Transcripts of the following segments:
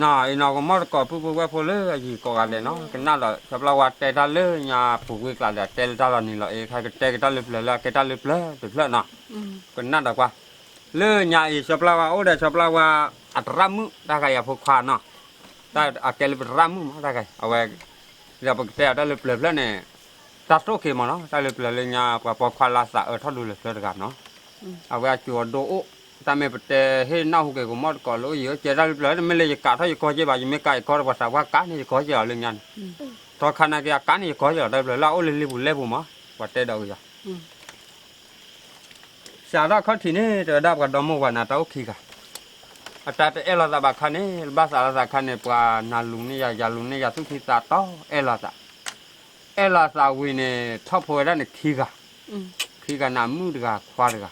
နီၢ်အံၤနီၢ်ကမီၣ်တကိး ပုၢ်ဖိဝဲၢ်ဖိလၢအယံၤကိးဂၤဒဲးနီၤ, ကနၣ်ဒီး စီၤပျၢ်ဝါတဲတၢ်လၢညါ ပူၤကွံာ်ကျါဒီး တဲလၢတၢ်လီၤနံၤလီၤအ့ ခါကတဲက့ၤတၢ်လၢပျၢၤလၢအကဲတၢ်လၢပျၢၤတဖျၢၣ်နီၤ, ကနၣ်ဒီးကွၢ်, လၢညါအံၤ စီၤပျၢ်ဝါအိၣ်ဒီး စီၤပျၢ်ဝါ အတရၣ်မုၣ်တၢ်ဂၤအံၤအဖိခွါနီၤ, တၢ်အကဲလၢပတရၣ်မုၣ်မးတၢ်ဂၤအံၤ အဝဲ ဒီးပကတဲအီၤတၢ်လၢပျၢၤဖျၢၣ်န့ၣ်, တၢ်တိၢ်က့ၤမးနီၤ, တၢ်လၢပျၢၤလၢညါ ပှၤပိာ်ခွါလၢသးအၢထီၣ်ဒူလၢၤဖျၢၣ်တဂၤနီၤ, အဝဲအစူၤအဒိအိၣ်, တၢ်မ့ၢ်ပတဲဟ့ၣ်နၢ်ဟူက့ၤကမီၣ်တကိးလၢအိၣ်ယံၤအိၣ်ကဲတၢ်လၢပျၢၤ တမ့ၢ်လၢယကးထီၣ်ယကီၢ်က့ဘၣ်, ယမ့ၢ်ကးယကီၢ်ဒီးပှၤသးပှၢ်ကးန့ၢ်ယကီၢ်က့လီၤလၢညါန့ၣ်, ထီခါနာ်က့အကးန့ၢ်ယကီၢ်က့လီၤ တၢ်လၢပျၢၤလၢအအိၣ်လၢလ့ပူၤလဲၢ်ပူၤမး, ပှၤတဲဒီးကယီၤ စးထီၣ်ခီၣ်ထံးန့ၣ် တဲဝဲဒၣ်ပှၤဒီမါဝၤန့ၣ် တၢ်အိၣ်ခံဂၤ, အတၢ်တအဲၣ်လိာ်သးဘၣ်ခါန့ၣ် ဘၣ်သးလိာ်သးခါန့ၣ် ပှၤနၤလူၤန့ၢ်ယၤ ယၤလူၤန့ၢ်ယၤ သူၣ်ခံသးတီ အဲၣ်လိာ်သး, အဲၣ်လိာ်သးဝံၤန့ၣ် ထီၣ်ဖိဝဲဒၣ်န့ၣ်ခံဂၤ, ခံဂၤန့ၣ် အမုၣ်တဂၤခွါတဂၤ,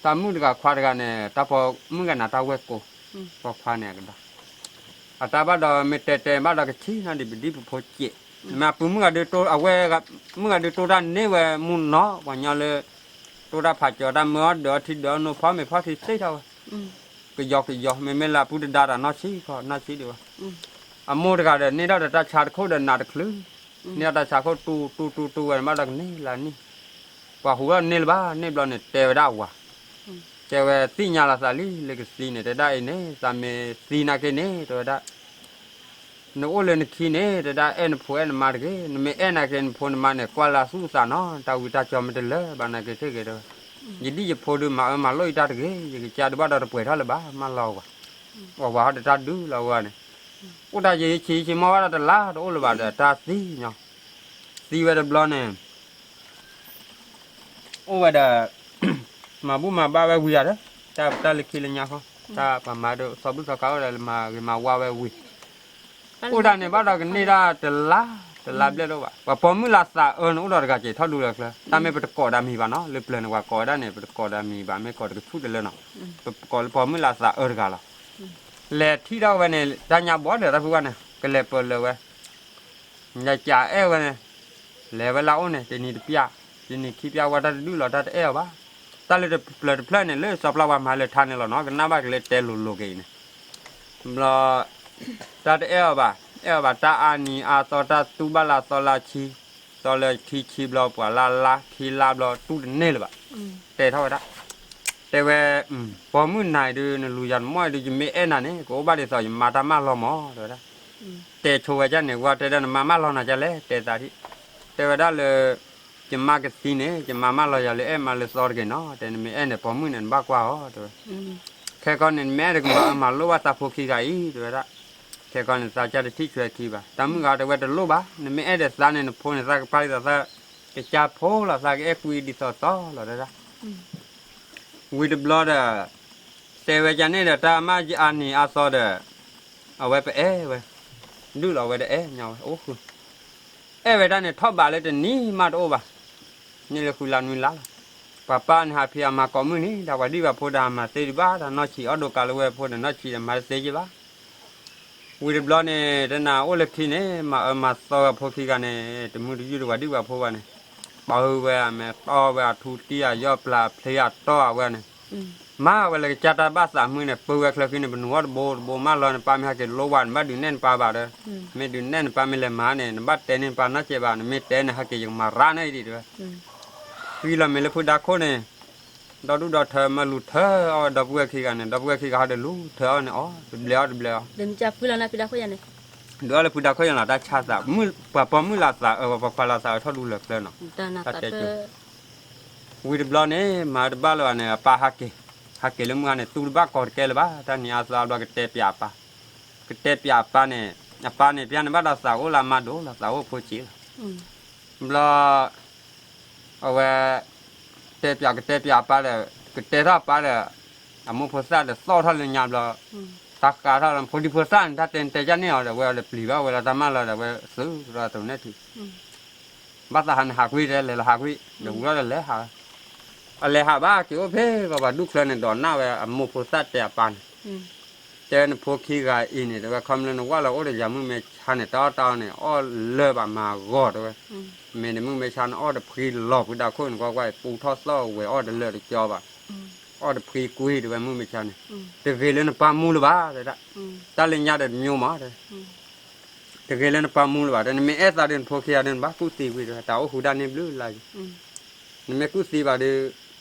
တၢ်မုၣ်တဂၤခွါတဂၤန့ၣ် တၢ်ပိာ်မုၣ်ဂၤန့ၣ် တၢ်ဝဲၢ်ကိာ်, ပိာ်ခွါန့ၣ်အကဒါ အတၢ်ဘၣ်ဒီးမ့ၢ်တဲတဲဘၣ်ဒီးကထံၣ်နီၤဒံးပဒံပဖိစဲး, မ့ၢ်အပုၢ်မုၣ်ဂၤဒုးတိၢ်အဝဲ, မုၣ်ဂၤဒုးတိၢ်တၢ်န့ၢ်ဝဲမူနီၤ ပှၤညီလၢ, တိၢ်တၢ်ဖးကၠီၤတၢ်မၢအီၣ်ဒၢးအီထံဒၢးအနိဖီမ့ၤဖီထံသ့ၣ်ထီၣ်ဝဲ, ကယီကယီ မ့မ့ၢ်လၢအပုၢ်တဒါတၢ်နီၢ်ဆံးခီ နီၢ်ဆံးဒံးဝဲ, အမိၢ်တဂၤဒီးန့ၢ်ထီၣ်ဒီးတၢ်ဆါတခိၣ်ဒီးနးတချုး, န့ၢ်ထီၣ်တၢ်ဆါခိၣ်တူတူတူတူဝဲန့ၣ်ဘၣ်ဒီးကန့ၢ်လၢနံၣ်, ပှၤဟူထီၣ်န့ၢ်လၢၤဘၣ်န့ၣ်ဘျီန့ၣ် တဲဝဲဒၣ်အဝၤ တဲဝဲသ့ၣ်ညါလီၤသးလံ လၢကသံန့ၣ် တဲဒၣ်အံၤန့ၣ် သးမ့ၢ်သံနာ်က့န့ၣ် တဲဝဲဒၣ်, နအိၣ်လၢနခံန့ၣ် တဲဒၣ်အဲၣ်နဖိအဲၣ်နမါတဂ့ၤ, နမ့ၢ်အဲၣ်နာ်က့နဖိနမါန့ၣ် ကွၢ်လၢသူၣ်သးနီၤ တၢ်ဝံတၢ်ကၠီမ့ၢ်တလၢဘၣ်နာ်က့ထံၣ်က့ၤတဲဝဲ, ယဒ်ယဖိဒုးမၤအၢမၤလိၣ်ယတၢ်တဂ့ၤ, ယကစၢ်ဒုးဘၣ်ဒီးတပှဲၤထီၣ်လၢၤဘၣ် မၢလီၤဝဲ, အဝၤဟီဒီးတၢ်ဒုးလီၤဝဲန့ၣ်, အိၣ်တၢ်ယံာ်ယံာ်ဆံးဆံးမီၢ်ဝဲဒၣ်တလါတအိၣ်လၢၤဘၣ်ဒီးတၢ်သံညီ, သံဝဲတဘျီန့ၣ် အိၣ်ဝဲဒီး, မၤဘူၣ်မၤဘါဝဲဝံၤယၤဒီး, တၢ်တၢ်လၢခံလၢညါဃီ, တၢ်ပှၤမၤဒီးသီဘူၣ်သီခါအိၣ်ဒီးမၤဂ့ၤမၤဝါဝဲဝံၤ, အိၣ်ဒၣ်န့ၣ်ဘၣ်ဒီးကန့ၢ်ဒၣ်တလါ, တလါဘျဲၣ်ဒိၣ်ဘၣ်, ပှၤပိာ်မုၣ်လၢသးအၢန့ၣ်အိၣ်ဒီးတဂၤကဲထီၣ်ဒူလၢချၢ, တၢ်မ့ၢ်ပတကိးဒၣ်မံၤဘၣ်နီၤ လၢပျၢၤန့ၣ် ပှၤကိးဝဲဒၣ်န့ၣ် ပတကိးဒၣ်မံၤဘၣ် မ့ၢ်ကိးတကဆူၣ်တလၢနီၤ, ပကိးလၢပိာ်မုၣ်လၢသးအၢတဂၤလီၤ, လဲၤထံၣ်ထီၣ်ဝဲန့ၣ် တၢ်ညါဘီဒီးတၢ်ဖုဝဲန့ၣ် ကလဲၤပၢၢ်လၢာ်ဝဲ လဲၤကးအဲၣ်ဝဲန့ၣ်, လဲၤဝဲလၢအအိၣ်န့ၣ် တနံၤတပျၢ်, တနံၤခံပျၢ်ဝဲတၢ်တဒုးလီၤ တၢ်တအဲၣ်အီၤဘၣ်, တၢ်လၢတပျၢၤတဖျၢၣ်န့ၣ် လၢစီၤပျၢ်ဝါမၤလၢထါန့ၣ်လီၤနီၤ ကနၣ်ဘၣ်ကလဲၤတဲလိၤလိၤက့ၤအံၤန့ၣ်, ဘျီ, တၢ်တအဲၣ်အီၤဘၣ်, အဲၣ်အီၤဘၣ် တၢ်အါနံၤအါသီ တၢ်သူဘၣ်လၢသီလၢဆံ, သီလၢခံဆံဘျီ ပှၤလၢလါခံလါဘျီ တူၢ်တန့ၢ်လၢၤဘၣ်, တဲထီၣ်ဝဲဒၣ်, တဲဝဲ, ပိာ်မုၣ်နၤအံၤဒုး နလူၤယၤနမီၢ်အံၤဒုး ယမ့ၢ်အဲၣ်နၤန့ၣ် ကအိၣ်ဘၣ်ဒ်သိးယမါတၢ်မၢလီၤမး တဲဝဲဒၣ် တဲဆိဝဲဒ်န့ၣ် ဝဲတဲဒၣ်နမါမၢလီၤနၤဒ်လဲၣ် တဲသးထံၣ်, တဲဝဲဒၣ်လၢ, ယမါကသံန့ၣ် ယမါမၢလီၤယၤလၢအဲၣ်မါလၢသီတဂ့ၤနီၤ တဲနမ့ၢ်အဲၣ်န့ၣ် ပိာ်မုၣ်န့ၣ် နဘၣ်ကွၢ်အီၤ တဲဝဲ, ခဲကီန့ၣ် နမ့ၢ်အဲၣ်ဒီးကမၤအၢမၤလိဘၣ်သးဖိခံဂၤအံၤ တဲဝဲဒၣ်, ခဲကီန့ၣ် သးကစၢ်တထံၣ်ဆွဲခံဘၣ် တၢ်မုၣ်ဂၤတဲဝဲတလိၣ်ဘၣ် နမ့ၢ်အဲၣ်ဒီးသးန့ၣ် နဖိန့ၣ် သးကပၢ်ဒ်သိးသး, ကစၢ်ဖိလီၤ သးကအဲၣ်ကွံဒ်သိးသီလီၤ တဲဒၣ် ဝံၤတဘျီဒီး, တဲဝဲကန့ၣ်ဒီးတၢ်မၢအါနံၤအါသီဒီး, အဝဲပအဲၣ်ဝဲ, ဒုးလီၤဝဲဒီးအဲၣ်ညါဝဲအိၣ်ဃုာ်, အဲၣ်ဝဲဒၣ်န့ၣ်ထီၣ်ဘးလၢတနံၤမးတအိၣ်ဘၣ်, န့ၣ်လၢဃုလါနွံလါလီၤ, ပှၤပၢ်န့ၣ်ဟးဖံးအမၤကိးမုၢ်နံၤ ဒီးပှၤဒံၣ်ပှၤဖိဒီးမၤသ့ဒံးဘၣ်ဒီးနီၢ်ဆံးအီၣ်ဒိးကးလၢဝဲဖိဒီးနီၢ်ဆံးဒီးမၤတသ့က့ဘၣ် ဝံၤတဘျီန့ၣ် တနၤအိၣ်လၢခံန့ၣ် မၤအၢမၤသီဝဲဖိခံဂၤန့ၣ် တမုာ်တယုၢ်တဝဲဒံၣ်ဝဲဖိဘၣ်န့ၣ်, ပာ်ဟုဝဲအမဲာ်တီဝဲအထူတံၢ် အယီၢ်ပျၢ်အဖျ့အတီအဝဲန့ၣ်, မၤဝဲလၢကစၢ်တၢ်ဘၣ်သးမုၢ်န့ၣ် ပၢဝဲချၢခံန့ၣ် ပနုာ်အီၣ်တဘိတဘိမးလီၤ နပၢ်မ့ၢ်ဟဲက့ၤလိဝဲ နဘၣ်ဒုးနဲၣ်နပၢ်ဘၣ်ဒီး, မ့ၢ်ဒုးနဲၣ်နပၢ်မ့ၢ်လဲၤမၤန့ၣ် နဘၣ်တဲန့ၢ်နပၢ်နီတစဲးဘၣ် နမ့ၢ်တဲန့ၣ် ဟဲက့ၤယကမၤရၣ်န့ၢ်ဒံးတဲဝဲ ဃံလီၤမ့ၢ်လၢဖုဒါခိၣ်န့ၣ်, ဒီဒူၣ်ဒီထၢမၤလူၤထၢအီၣ်ဝဲဒီပုၢ်ဝဲၢ်ခံဂၤန့ၣ် ဒီပုၢ်ဝဲၢ်ခံဂၤဟီဒီးလူၤထၢအီၣ်န့ၣ်အီၣ် တဘျဲးအီၣ်တဘျဲးအီၣ်, ဒုးအီၣ်လၢဖုဒါခိၣ်ယၤန့ၣ်, ပှၤပိာ်မုၣ်လၢသးအၢ ပှၤပိာ်ခွါလၢသးအၢထီၣ်ဒူလၢာ်ကျၢၤနီၤ, တၢ်တဲကၠိ, ဝံၤတဘျီန့ၣ် မၤတဘၣ်လၢၤဘၣ်န့ၣ် အပၢ်ဟးက့ၤ, ဟးက့ၤလၢမုၢ်ဂၤန့ၣ် သူတဘၣ်ကီၤတကဲလၢၤဘၣ် တၢ်နံၤအါသီအဘျီကတဲပၠးအပၢ်, ကတဲပၠးအပၢ်န့ၣ်, အပၢ်န့ၣ် ပျၢ်န့ၣ်ဘၣ်ဒီးသးအိၣ်လၢအမါဒိၣ်လီၤ သးအိၣ်ဖိစ့လီၤ ဘျီ, အဝဲ, တဲပၠးကတဲပၠးအပၢ်ဒီး, ကတဲထီၣ်အပၢ်ဒီး, အမိၢ်ဖိသၣ်ဒီးသီၣ်ထီၣ်လၢညါဘျီ, တၢ်ဃးထီၣ်လၢ ဖိဒံဖိသၣ်န့ၣ် တၢ်တဲတဲကၢ်န့ၢ်အီၤဒီး ဝဲအီၤဒီးပျံၤဘၣ်ဝဲလီၤတၢ်မၢလီၤဒီး ဝဲသုးဒီးသနၢၣ်ထံး, ဘၣ်သးဟးန့ၣ်ဟးကွံာ်တဲလဲၤလီၤဟးကွံာ်, ဒီးဝံၤလီၤဒီးလဲၤဟး အလဲၤဟးဘၣ် က့ၤအိၣ်ဖဲဂီၤပှၤဒူၣ်ချၢန့ၣ် ဒိးနၢ်ဝဲအမိၢ်ဖိသၣ်တဲအပၢ်န့ၣ်, တဲနဖိခံဂၤအံၤန့ၣ် တဲဝဲ ခီဖျိနဝၣ်လီၤအိၣ်ဒီးယၤမုၣ်မဲာ်ဆါန့ၣ် တၢ်အီၣ်တၢ်အီန့ၣ် အီၣ်လၢၤဘၣ်မၤဂီၤတဲဝဲ, မ့ၢ်န့ၣ်မုၣ်မဲာ်ဆါန့ၣ် အီၣ်တဖှံလီၤဖုဒါခိၣ်န့ၣ် ကွၢ်ကွၢ် ပူထီၣ်သီၣ်ဝဲအီၣ်တလၢာ်တကၠီဘၣ် အီၣ်တဖှံကွံာ်တဲဝဲမုၢ်မဆါန့ၣ်, တဂ့ၤလၢနပၢ်မူလၢၤဘၣ်တဲဒၣ်, တၢ်လၢညါဒီးတမျိုးမးတဲ, တဂ့ၤလၢနပၢ်မူလၢၤဘၣ်တဲ, နမ့ၢ်အဲၣ်သးဒီးနဖိခံဂၤဒီး နဘၣ်ကူၣ်သံကွံာ်တဲဝဲ, တၢ်အိၣ်ဃုာ်ဒၣ်န့ၢ်ဘျုးလါယံၤ, နမ့ၢ်ကူၣ်သံဘၣ်ဒီး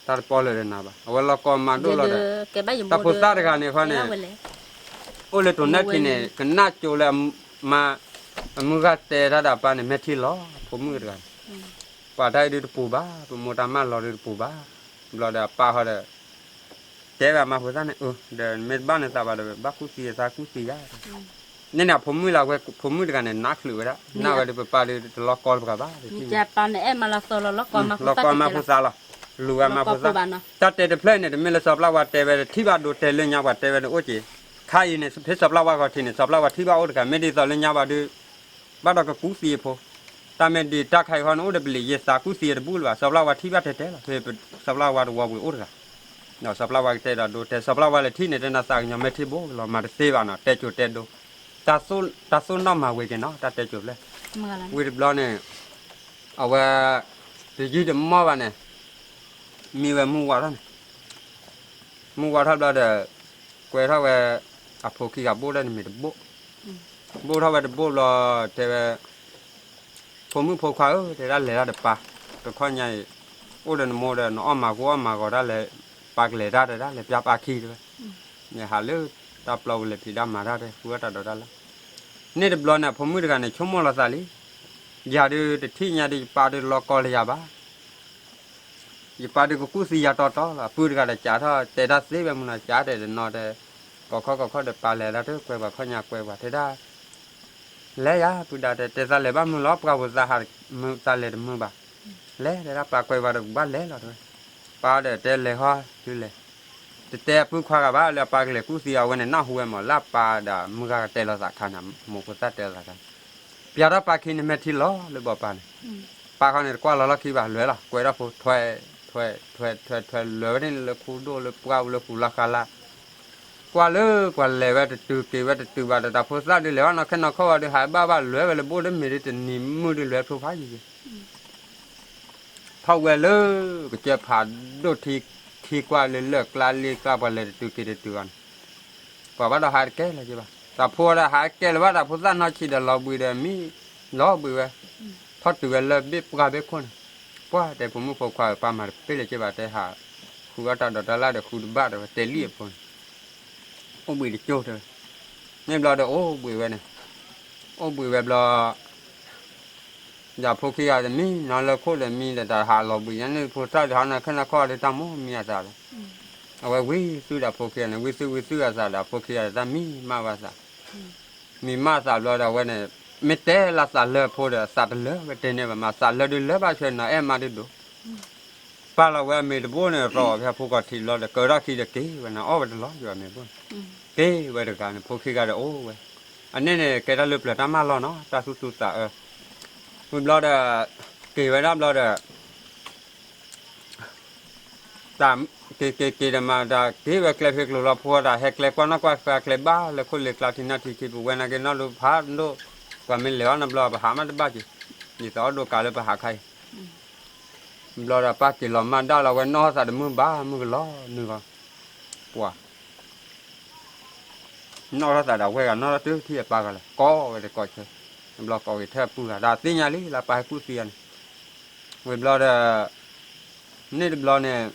တၢ်တပီၢ်လၢာ်ဒီးနၤဘၣ်, အဝဲလီၤကီမၤဒိၣ်လီၤဒီး, တၢ်ဖိသၣ်တဂၤန့ၣ်ခီန့ၣ်, အိၣ်လၢတိၤနၢ်ထံန့ၣ် ကနၣ်ကၠိလၢ အမုၢ်ဂၤတဲတၢ်ဒီးအပၢ်န့ၣ် မဲာ်ထံလီၤ, ဖိမုၣ်တဂၤန့ၣ်, ပှၤတၢ်အံၤဒုးတပူၤဘၣ်, ပမိၢ်တၢ်မၢလီၤဒုးတပူၤဘၣ်, ဘျီဒီးအပၢ်ဃီဒီး တဲဝဲအမါဖိသၣ်န့ၣ်, ဒီးနမ့ၢ်တဘၣ်နသးဘၣ်ဒီး ဘၣ်ကူၣ်သံအသးကူၣ်သံယၤ, န့ၣ်န့ၣ် အဖိမုၣ်လၢဝဲ ဖိမုၣ်တဂၤန့ၣ် နးချုးဝဲဒၣ်, နးဝဲဒီးပပၢ်ဒုးတလီၤကီတပှၤဘၣ်, လီၤကီမါဖိသၣ်လီၤ, လူၤဝဲမါဖိသၣ်, တၢ်တဲတဖျၢၣ်အံၤန့ၣ် တမ့ၢ်လၢစီၤပျၢ်ဝါတဲဝဲ ထံၣ်ဘၣ်ဒိတဲလၢညါပှၤတဲဝဲန့ၣ်အိၣ်က့ၤ, ခါအံၤန့ၣ် ဖဲစီၤပျၢ်ဝါဂီၤထံးန့ၣ် စီၤပျၢ်ဝါထံၣ်ဘၣ်အိၣ်တဂၤ, မ့ၢ်ဒ်သိးလၢညါပှၤဒုး ဘၣ်ဒီးကကူၣ်သံအဖိ, တၢ်မ့ၢ်ဒ်တၢ်ခါအံၤဃီန့ၣ် အိၣ်ဒီးပလံးယသးကူၣ်သံအတဘူၣ်လၢၤဘၣ်, စီၤပျၢ်ဝါထံၣ်ဘၣ်တဲတဲလီၤ, ဖဲစီၤပျၢ်ဝါတဝီပူၤအိၣ်တဂၤ, ဒီးစီၤပျၢ်ဝါကတဲဒီးဒိတဲ စီၤပျၢ်ဝါလဲၤထံၣ်န့ၣ် တဲနၤသးကညီၤမဲာ်ထံဘိလီၤ မၤတသ့ဘၣ်နီၤ, တဲကိၤတဲဒိ, တၢ်သိၣ်နီၣ်မၤဝဲက့ၤနီၤ တၢ်တဲကိၤဖျဲၣ်, ဝံၤတဘျီန့ၣ်, အဝဲ တယံာ်တမီၢ်ဘၣ်န့ၣ်, မံဝဲမုၢ်ဝါထီၣ်န့ၣ်, မုၢ်ဝါထီၣ်ဘျီဒီး, ကွဲထီၣ်ဝဲ, အဖိခံဂၤဘိၣ်ဒၣ်န့ၣ်မ့ၢ်တဘိၣ်, ဘိၣ်ထီၣ်ဝဲတဘိၣ်ဘျီ, တဲဝဲ ဖိမုၣ်ဖိခွါဧၢ တဲဒၣ်လဲၤတၢ်ဒီးပၢ်, တခီညါအံၤ, အိၣ်ဒီးနမိၢ်ဒီး နအီၣ်မၤကအိၣ်အီၣ်မၤဂီၤဒၣ်လဲာ်, ပၢ်ကလဲၤတၢ်တဲဒၣ်လဲၤပျၢ်ပၢ်ခံတဲဝဲ, ယဟးလၢတၢ်ပျီပူၤလဲၤဖံးတၢ်မၤတၢ်တဲ ဃုအီၣ်တၢ်ဒီးတၢ်လၢ, န့ၣ်တဘျီန့ၣ် အဖိမုၣ်တဂၤန့ၣ် ဆိကမိၣ်လီၤသးလံ, ယၤဒုးတထံၣ်ညါဒုးယပၢ်ဒုးလီၤကီလၢယၤဘၣ် ယပၢ်ဒုးကကူၣ်သံယၤတီတီလီၤ, အပုၢ်တဂၤဒီးကးထီၣ်တဲတၢ်သ့ဝဲမုၢ်နီၤ ကးတဲာ်တနီၤတဲ, ကီၢ်ခီကီၢ်ခီဒီးပၢ်လဲၤဒၣ်တကွဲးပှၤခီညါကွဲးပှၤတဲဒၣ်, လဲၤယၤ ပုၢ်ဒါတဲ တဲသးလဲၤဘၣ်မုာ်လီၤ ပှၤဖိသၣ်ဟးမုာ်သးလဲၤတမုာ်ဘၣ်, လဲၤတဲဒၣ်ပၢ်ကွဲးပှၤဒီးကဘၣ်လဲၤလီၤတဲဝဲ, ပၢ်ဒီးတဲလဲၤဃီတုၤလဲၤ, တတဲအပုၢ်ခွါဂၤဘၣ်လၢအပၢ်ကလဲၤကူၣ်သံအဝဲန့ၣ် နၢ်ဟူဝဲမးလၢအပၢ်ဒီးမုၢ်ဂၤကတဲလီၤသးခါန့ၣ် မိၢ်ဖိသၣ်တဲလီၤသးခါ ပျၢ်ထီၣ်ပၢ်ခံန့ၣ်မဲာ်ထံလီၤလၢဘီပၢ်န့ၣ်, ပၢ်ဃီန့ၣ်တကွၢ်လီၤလီၢ်ခံဘၣ် လဲၤလီၤ ကွဲးထီၣ်ဖိ ထွဲ ထွဲ ထွဲ ထွဲ ထွဲ လဲၤဝဲန့ၣ်လၢခူဒိၣ်လၢပှၢ်ပူၤလၢပူၤလီၢ်ဃါလၢ်, ကွၢ်လၢပှၤလဲၤဝဲတတုၤက့ၤဝဲတတုၤဘၣ်ဒီး တၢ်ဖိသၣ်ဒုးလဲၤဘၣ်နီၢ်ခဲနီၢ်ခီဝဲဒုး ဟးဘၣ်ဘၣ်လဲၤဝဲလၢဘိၣ်ဒ်မ့ၢ်ဒ်တနံၤမုၢ်ဒုးလဲၤဖျိဖးယံၤယံၤ ထီၣ်ဝဲလၢ ကစၢၢ်ဖးဒိၣ်ထံခံကွၢ်လၢလၢၢ်ကျါလ့ကျါ ပှၤလဲၤတတုၤက့ၤတတုၤဘၣ်န့ၣ်, ပှၤဘၣ်ဒီးဟးတကဲလၢၤက့ၤဘၣ်, တၢ်ဖိဒီးဟးတကဲလၢၤဘၣ် တၢ်ဖိသၣ်နီၢ်ဆံးဒီးလီၤဘှံးဒီးမံ, လီၤဘှံးဝဲ, ထီၣ်တုၤဝဲလၢဘ့ၣ်ပှၢ်ဘ့ၣ်ခိၣ်န့ၣ်, ပှၢ်တဲဖိမုၣ်ဖိခွါဧၢ ပၢ်မၤတပ့ၢ်လၢၤက့ၤဘၣ် တဲဟး, ဃုအီၣ်တၢ်ဒီးတၢ်လၢ်ဒီးဃုတဘၣ်တဲဝဲ တဲလံအဖိန့ၣ်, အိၣ်ဘှံးတကၠိၢ်တဲဝဲ, န့ၣ်ဘျီဒီးအိၣ်ဘှံးဝဲန့ၣ်, အိၣ်ဘှံးဝဲဘျီ ဒီးဖိခံဂၤတမံနီၤလၢခိၣ်ဒီးမံဒီးတၢ်ဟးလီၤဘှံးညါန့ၣ် ဖိသၣ်ဒုးဟးနီၢ်ခဲနီၢ်ခီဒီးတၢ်မိၣ်မံအသးလီၤ, အဝဲဝံသုဒီးဖိခံဂၤန့ၣ် ဝံသုဝံသုအသးဒီးဖိခံဂၤဒီးတၢ်မံမးဝဲအသး, မံမးအသးဘျီဒီးအဝဲန့ၣ်, မ့ၢ်တဲလၢသးလၢအဖိဒီးအသးတလၢဝဲတဲန့ၣ်ဘၣ် မၤသးလၢဒုးလၢဘၣ်ဆွဲနီၤအဲၣ်မးဒုးဒိၣ် ပာ်လီၤဝဲအမ့ၤတဘိန့ၣ် ရီအီၤဖဲအဖိကီၢ်ထံးဘျီဒီး ကၢထီၣ်ခံဒီးက့ၤဝဲန့ၣ် အီၣ်ဝဲတလီၤယွၤမ့ၤဘိန့ၣ်, က့ၤဝဲတဂၤန့ၣ် ဖိခံဂၤဒီးအိၣ်ဝဲ, အန့ၣ်န့ၣ် ကဲတၢ်လၢပျၢၤတၢ်မၢလီၤနီၤ တၢ်သူၣ်သူသးအၢ, ဝံၤဘျီဒီး, က့ၤဝဲဒၣ်ဘျီဒီး တၢ်က့ၤက့ၤက့ၤဒီးမၤတၢ်က့ၤဝဲကျဲဖံးကျိၤလီၤဖိဒီး ဟဲကျဲကွၢ်နီၣ်ကွၢ်ဃာ်ကျဲဘၣ်လၢခိၣ်လ့ၤကျါထံနၢ်ထံခံ ပဝဲနာ်က့ၤနီၣ်ဒိၣ်ဖးဒိၣ်, ပှၤမ့ၢ်လဲၤအီၣ်နီတဘျီ ပဟးမးတဘၣ်က့ၤ, ယသးအီၣ်ဒိၣ်ကးလၢပဟးခါအံၤ, ဘျီဒီးပၢ်က့ၤလီၤမၢ်ဒၣ်လီၤဝဲနီၣ်ထီၣ်သးတမုာ်ဘၣ်မုၢ်ကလီၤနုာ်ဂီၤ, ပှၤ နီၣ်ထီၣ်သးဒီးဝဲဂၤနီၣ်ထီၣ်တုၤထံၣ်အပၢ်ဂၤလီၤ ကိးဝဲတကိးဆၢ, ဘျီကိးက့ၤထၢၣ်အပုၢ်ဂၤဒီးသ့ၣ်ညါလံလၢပၢ်ဟဲကူၣ်သံဂၤန့ၣ်, ဝံၤဘျီဒီး, န့ၣ်တဘျီန့ၣ်,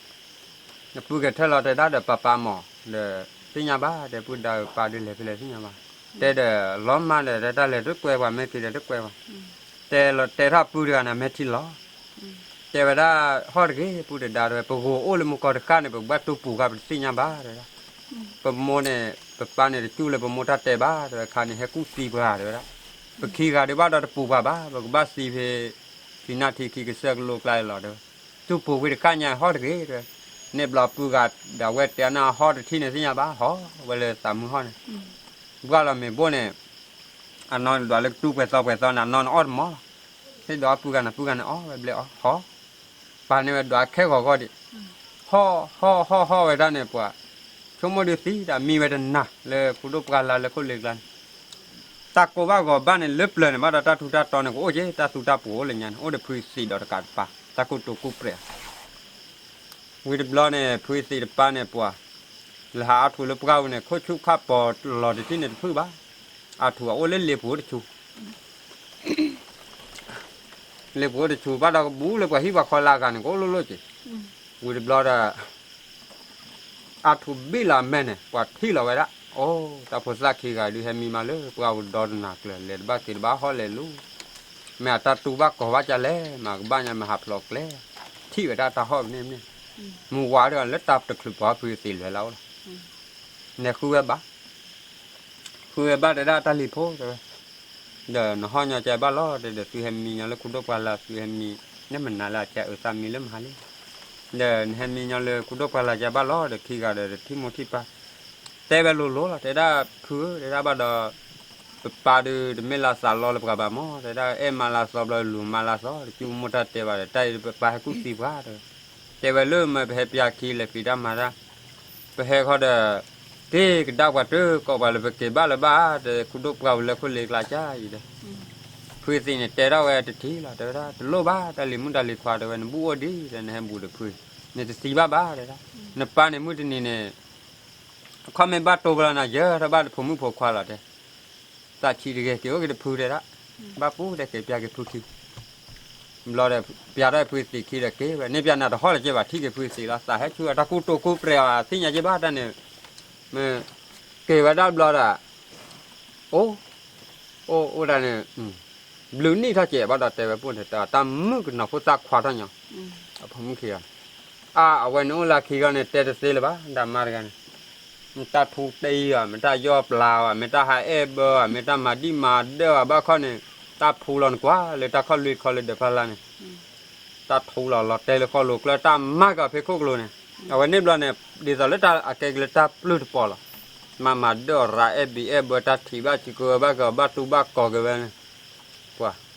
အပုၢ်က့ၤထၢၣ်လီၤတဲဒၣ်ဒီးပၢ်ပၢ်မး, ဒီးသ့ၣ်ညါဘၣ် တဲပုၢ်ဒါပၢ်ဒုးလဲၤဖဲလဲၣ်သ့ၣ်ညါဘၣ်, တဲဒီးလီၤမၢ်ဒီးတၢ်လဲၤတကွဲးပှၤမ့ၢ်က့ၤဒီးတကွဲးပှၤ, တဲလီၤတဲထီၣ်အပုၢ်တဂၤန့ၣ် အမဲာ်ထံလီၤ တဲဝဲဒၣ်, ဟီၣ်တဂ့ၤ ပုၢ်တဒါတဲဝဲ ပဂီၤအိၣ်လၢမူကီၢ်တဃၣ်န့ၣ် ပကဘၣ်တူၢ်ပူၤဃာ်ပတသ့ၣ်ညါဘၣ်တဲဝဲဒၣ်, ပမိၢ်န့ၣ် ပပၢ်န့ၣ်တတူၢ်လၢပမိၢ်တၢ်တဲဘၣ်တဲဝဲ ခါန့ၣ်ဟဲကူၣ်သံပှၤတဲဝဲဒၣ်, ပခံဂၤဒုးဘၣ်ဒီးတပူၤပှၤဘၣ် ပကဘၣ်သံဖဲ ထံနၢ်ထံခံကစၢၢ်ကလိကျါလီၤတဲဝဲ, တူၢ်ပူၤဝံၤတဃၣ်ညါဟီၣ်တဂ့ၤတဲဝဲ, န့ၣ်ဘျီပုၢ်ဂၤဒီးဝဲတဲအီၤန့ၣ် ဟီၣ်တထံၣ်န့ၣ်သ့ၣ်ညါဘၣ် ဟီၣ်ဝဲလၢသးမုာ်ဟီၣ်န့ၣ်, ဘှၣ်လီၤမ့ၤဘိၣ်န့ၣ် အနီၢ်ဒွးလၢကတူၢ်ပှဲၤသီပှဲၤသီန့ၣ် အနီၢ်န့ၣ်အီၣ်တမီၢ်လီၤ. ဟ့ၣ်ဒီးအပုၢ်ဂၤန့ၣ် ပုၢ်ဂၤန့ၣ်အီၣ်ဝဲဘျဲၣ်အီၣ်ဟီၣ်, ပာ်န့ၢ်ဝဲဒွးခဲဂီၤဂီၢ်ဒံး, ဟီၣ်ဟီၣ်ဟီၣ်ဟီၣ်ဝဲဒၣ်န့ၣ် ပှၤဆိကမိၣ်ဒုးသံတၢ်မံဝဲတနၤလၢခူဒိၣ်ပှၢ်လၢ်လၢခိၣ်လ့ၤကျါန့ၣ်, တၢ်ကိၢ်ဘၣ်ဂီၤဘၣ်န့ၣ် လၢပျၢၤန့ၣ် ဘၣ်ဒီးတၢ်ထူးတၢ်တီၤန့ၣ် ကအိၣ်က့ၤ တၢ်သူတၢ်ပှိၤအိၣ်လၢညါန့ၣ် အိၣ်ဒီးဖုသံးဒီးတကးတပၤ တၢ်ကူၣ်တူၤကူၣ်ပြဲး ဝံၤတဘျီန့ၣ် ဖုသံးတပၢ်န့ၣ်ပှၤ လဲၤဟးအါထူးလၢပှၢ်ဝံၤန့ၣ် ခိၣ်ဆူၣ်ခၣ်ပီၤလီၤတထံၣ်န့ၣ်တဖုၣ်ဘၣ်. အါထူးအအိၣ်လၢလ့ပူၤတဆူ လ့ပူၤတဆူဘၣ်ဒီးကဘူးလၢပှၤဟံၣ်ပှၤဃီလၢအဂၤန့ၣ် ကအိၣ်လိၣ်လိၣ်က့ၤ. ဝံၤတဘျီဒီး အါထူးဘံၣ်လီၤအမဲာ်န့ၣ် ပှၤထံၣ်လီၤဝဲဒၣ်, အိ တၢ်ဖိသၣ်ခံဂၤဒုးဟဲမံမးလၢပှၢ်ဝံၤဒီတနၤကျၢၤ လဲၤတဘၣ်က့ၤတဘၣ်ဟီၣ်လဲၤလူၤ, မ့ၢ်အတၢ်တူၢ်ဘၣ်ကီၤဘၣ်ကလဲၣ် မ့ၢ်ကဘၣ်ညါမ့ၢ်ဟးဖျိးကျဲ, ထံၣ်ဝဲဒၣ်တၢ်ဟီၣ်မ့ၢ်န့ၣ်, မုၢ်ဝါဒီးလၢတၢ်တချုးပှၤဖုသံးလဲၤလၢအိၣ်လီၤ, နဲဃုဝဲဘၣ် ဃုဝဲဘၣ်တဲဒၣ်တၢ်လံၤဖိတဲဝဲ, ဒီးနဟီၣ်ညီကဲဘၣ်လီၤတဲ ဒီးသုဟဲမံညီလၢခူဒိၣ်ပှၢ်လၢ် သုဟဲမံ, နမ့ၢ်နၤလၢအကဲအုးသးမံလၢမဟါလံ, ဒီးနဟဲမံညီလၢခူဒိၣ်ပှၢ်လၢ်ကဲဘၣ်လီၤ ဒီးခံဂၤဒီးထံၣ်မိၢ်ထံၣ်ပၢ်, တဲဝဲလိၤလိၤလီၤ တဲဒၣ်ဖုဧၢ တဲဒၣ်ဘၣ်ဒီး ပပၢ်ဒုးတမ့ၢ်လၢသးလီလၢပှၤဘၣ်မး တဲဒၣ်အဲၣ်မၤလၢသီဘျီလူၤမၤလၢသီ တကၠူမိၢ်တၢ်တဲဘၣ်ဒီး တၢ်အံၤပပၢ်ဟဲကူၣ်သံပှၤဒီး တဲဝဲလၢမ့ၢ်ပဟဲပၠးခံလဲၤဖံးတၢ်မၤတၢ်, ပဟဲခီဒီး က့ၤကဒါပှၤတကိးပှၤလၢပက့ၤဘၣ်လၢၤဘၣ် တဲခူဒိၣ်ပှၢ်ဝံၤလၢခိၣ်လ့ကျါကါအံၤဒီး, ဖုသံးန့ၣ်တဲထီၣ်ဝဲတထံၣ်လီၤ တဲဝဲဒၣ် တလိၣ်ဘၣ် တၢ်လံၤမုၣ်တၢ်လံၤခွါတဲဝဲ နဘူးအိၣ်ဒံးဒီး နဟဲဘူးဒီးဖု, နတသံဘၣ်ဘၣ်တဲဒၣ်, နပၢ်န့ၣ်မုၢ်တနံၤန့ၣ် အခီၣ်မ့ၢ်ဘၣ်တိၢ်ဘျီနၤ ယၢၤထီၣ်ဘၣ်တဖိမုၣ်ဖိခွါလီၤတဲ, သးဆံးတဂ့ၤ က့ၤအိၣ်က့ၤတဖုတဲဒၣ်, ဘၣ်ပူၤတဲက့ၤပၠးက့ၤဖုခံ ဘျီဒီး ပၠးထီၣ်ဖုသံးခံဒီးက့ၤဝဲ န့ၣ်ပၠးနၤတဟီၣ်လၢၤက့ၤဘၣ် ထံၣ်က့ၤဖုသံးလီၤ သးဟဲဆူအတၢ်ကူတိာ်ကူပြဲၤအီၤ သ့ၣ်ညါက့ၤဘၣ်တၢ်န့ၣ်, မ့ၢ်က့ၤဝဲဒၣ်ဘျီဒီး အိၣ်, အိၣ်အိၣ်ဒၣ်န့ၣ်, ဘျုးနံၣ်ထီၣ်ကဲးဘၣ်ဒီးတဲဝဲပူၤန့ၣ် တၢ်မုၣ်ကနီၤဖိသၣ်ခွါထီၣ်ညီ, အဖိမုၣ်ခံဂၤ, အါ အဝဲန့ၣ်အိၣ်လၢခံဂီၢ်န့ၣ် တဲတသ့လၢၤဘၣ် ဒၣ်မါတဂၤန့ၣ်, မ့ၢ်တၢ်ထူတံၢ်ဘၣ် မ့ၢ်တၢ်ယီၢ်ပျၢ်ဘၣ် မ့ၢ်တၢ်ဟးအဲၣ်ဘၢဘၣ် မ့ၢ်တၢ်မၤဒံၣ်မၤဒၢၣ်ဘၣ် ဘၣ်ခီန့ၣ်, တၢ်ဖူလီၤနကွၢ်လၢတၢ်ခီၣ်လွံၢ်ခီလၢဒၢးဖးလါန့ၣ်, တၢ်ထူလီၤလီၤတဲလၢဃီလိၤကျၢၢ် တၢ်မၤကီၤဖဲခိၣ်ကလိၤန့ၣ်, အဝဲန့ၣ်ဘျီန့ၣ် ဒ်သိးလၢတၢ်အကဲက့ၤလၢတၢ်ပျုၢ်တပီၤလီၤ, မၤမၤဒၢၣ်အီၤရၤအဲၣ်ဘံးအဲၣ်ဘၢတၢ်ထံးဘၣ်ဆံးကဝဲဘၣ်ကဘၣ်တူၢ်ဘၣ်ကီၤက့ၤဝဲန့ၣ်, ပှၤ